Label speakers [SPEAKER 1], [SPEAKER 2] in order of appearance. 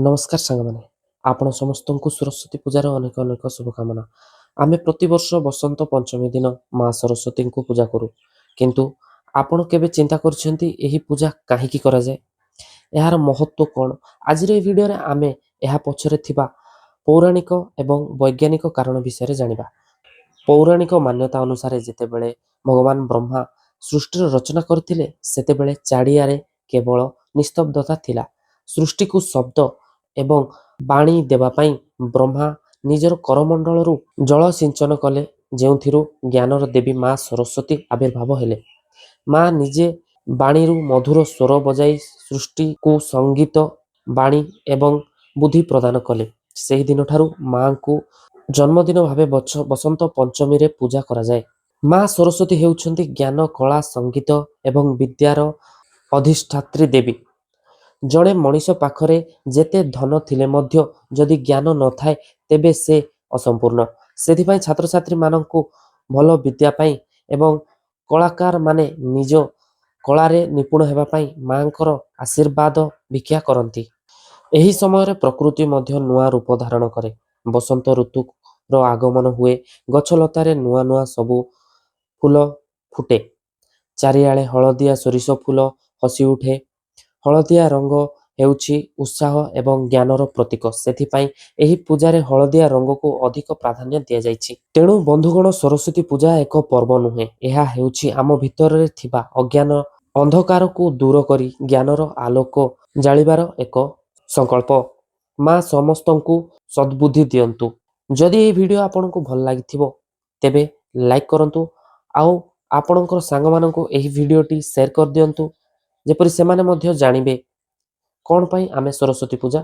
[SPEAKER 1] ନମସ୍କାର ସାଙ୍ଗମାନେ, ଆପଣ ସମସ୍ତଙ୍କୁ ସରସ୍ୱତୀ ପୂଜାର ଅନେକ ଅନେକ ଶୁଭକାମନା। ଆମେ ପ୍ରତିବର୍ଷ ବସନ୍ତ ପଞ୍ଚମୀ ଦିନ ମା ସରସ୍ୱତୀଙ୍କୁ ପୂଜା କରୁ। କିନ୍ତୁ ଆପଣ କେବେ ଚିନ୍ତା କରିଛନ୍ତି, ଏହି ପୂଜା କାହିଁକି କରାଯାଏ? ଏହାର ମହତ୍ତ୍ୱ କ'ଣ? ଆଜିର ଏହି ଭିଡ଼ିଓରେ ଆମେ ଏହା ପଛରେ ଥିବା ପୌରାଣିକ ଏବଂ ବୈଜ୍ଞାନିକ କାରଣ ବିଷୟରେ ଜାଣିବା। ପୌରାଣିକ ମାନ୍ୟତା ଅନୁସାରେ, ଯେତେବେଳେ ଭଗବାନ ବ୍ରହ୍ମା ସୃଷ୍ଟିର ରଚନା କରିଥିଲେ, ସେତେବେଳେ ଚାରିଆଡ଼େ କେବଳ ନିସ୍ତବ୍ଧତା ଥିଲା। ସୃଷ୍ଟିକୁ ଶବ୍ଦ ଏବଂ ବାଣୀ ଦେବା ପାଇଁ ବ୍ରହ୍ମା ନିଜର କରମଣ୍ଡଳରୁ ଜଳ ସିଞ୍ଚନ କଲେ, ଯେଉଁଥିରୁ ଜ୍ଞାନର ଦେବୀ ମା ସରସ୍ୱତୀ ଆବିର୍ଭାବ ହେଲେ। ମା ନିଜେ ବାଣୀରୁ ମଧୁର ସ୍ୱର ବଜାଇ ସୃଷ୍ଟିକୁ ସଙ୍ଗୀତ, ବାଣୀ ଏବଂ ବୁଦ୍ଧି ପ୍ରଦାନ କଲେ। ସେହି ଦିନଠାରୁ ମାଙ୍କୁ ଜନ୍ମଦିନ ଭାବେ ବସନ୍ତ ପଞ୍ଚମୀରେ ପୂଜା କରାଯାଏ। ମା ସରସ୍ୱତୀ ହେଉଛନ୍ତି ଜ୍ଞାନ, କଳା, ସଙ୍ଗୀତ ଏବଂ ବିଦ୍ୟାର ଅଧିଷ୍ଠାତ୍ରୀ ଦେବୀ। ଜଣେ ମଣିଷ ପାଖରେ ଯେତେ ଧନ ଥିଲେ ମଧ୍ୟ ଯଦି ଜ୍ଞାନ ନଥାଏ, ତେବେ ସେ ଅସମ୍ପୂର୍ଣ୍ଣ। ସେଥିପାଇଁ ଛାତ୍ରଛାତ୍ରୀମାନଙ୍କୁ ଭଲ ବିଦ୍ୟା ପାଇଁ ଏବଂ କଳାକାରମାନେ ନିଜ କଳାରେ ନିପୁଣ ହେବା ପାଇଁ ମାଙ୍କର ଆଶୀର୍ବାଦ ଭିକ୍ଷା କରନ୍ତି। ଏହି ସମୟରେ ପ୍ରକୃତି ମଧ୍ୟ ନୂଆ ରୂପ ଧାରଣ କରେ। ବସନ୍ତ ଋତୁର ଆଗମନ ହୁଏ। ଗଛଲତାରେ ନୂଆ ନୂଆ ସବୁ ଫୁଲ ଫୁଟେ। ଚାରିଆଡ଼େ ହଳଦିଆ ସୋରିଷ ଫୁଲ ହସି ଉଠେ। ହଳଦିଆ ରଙ୍ଗ ହେଉଛି ଉତ୍ସାହ ଏବଂ ଜ୍ଞାନର ପ୍ରତୀକ। ସେଥିପାଇଁ ଏହି ପୂଜାରେ ହଳଦିଆ ରଙ୍ଗକୁ ଅଧିକ ପ୍ରାଧାନ୍ୟ ଦିଆଯାଇଛି। ତେଣୁ ବନ୍ଧୁଗଣ, ସରସ୍ୱତୀ ପୂଜା ଏକ ପର୍ବ ନୁହେଁ, ଏହା ହେଉଛି ଆମ ଭିତରେ ଥିବା ଅଜ୍ଞାନ ଅନ୍ଧକାରକୁ ଦୂର କରି ଜ୍ଞାନର ଆଲୋକ ଜାଳିବାର ଏକ ସଂକଳ୍ପ। ମା ସମସ୍ତଙ୍କୁ ସଦ୍ବୁଦ୍ଧି ଦିଅନ୍ତୁ। ଯଦି ଏହି ଭିଡ଼ିଓ ଆପଣଙ୍କୁ ଭଲ ଲାଗିଥିବ, ତେବେ ଲାଇକ୍ କରନ୍ତୁ ଆଉ ଆପଣଙ୍କର ସାଙ୍ଗମାନଙ୍କୁ ଏହି ଭିଡ଼ିଓଟି ସେୟାର କରିଦିଅନ୍ତୁ, ଯେପରି ସେମାନେ ମଧ୍ୟ ଜାଣିବେ କ'ଣ ପାଇଁ ଆମେ ସରସ୍ୱତୀ ପୂଜା